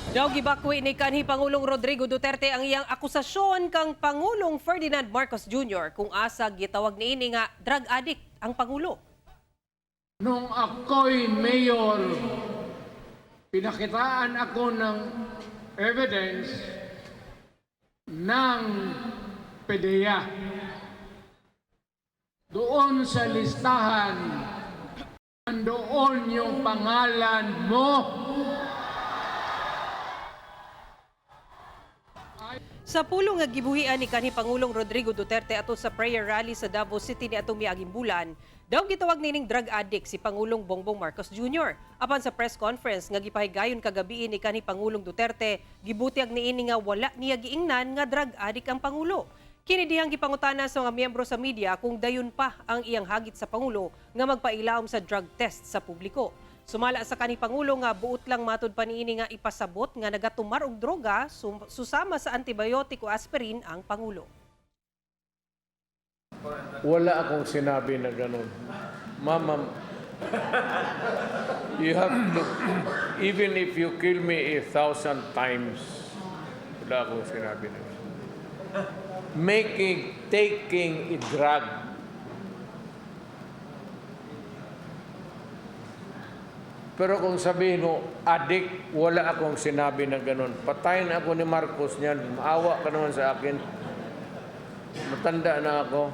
Daw gibakwi ni kanhi Pangulong Rodrigo Duterte ang iyang akusasyon kang Pangulong Ferdinand Marcos Jr. kung asa gitawag niini nga drug addict ang Pangulo. Nung ako'y mayor, pinakitaan ako ng evidence ng PDEA. Doon sa listahan, nandoon yung pangalan mo. Sa pulong nga gibuhian ni kanhi Pangulong Rodrigo Duterte ato sa prayer rally sa Davao City niadtong miaging bulan, daw gitawag nining drug addict si Pangulong Bongbong Marcos Jr. Apan sa press conference nga gipahigayon kagabii ni kanhi Pangulong Duterte, gibutyag niini nga wala niya giingnan nga drug addict ang Pangulo. Kini dihang gipangutana sa mga miyembro sa media kung dayon pa ang iyang hagit sa Pangulo nga magpailawom sa drug test sa publiko. Sumala sa kanhi Pangulo nga buot lang matud pa niini nga ipasabot nga nagatumar og droga susama sa antibiotic o aspirin ang Pangulo. Wala akong sinabi na ganun. Mama, you have to, even if you kill me 1,000 times, wala akong sinabi na ganun. Taking a drug. Pero kung sabihin mo, addict, wala akong sinabi na ganun. Patayin ako ni Marcos niyan, maawa ka naman sa akin. Matanda na ako.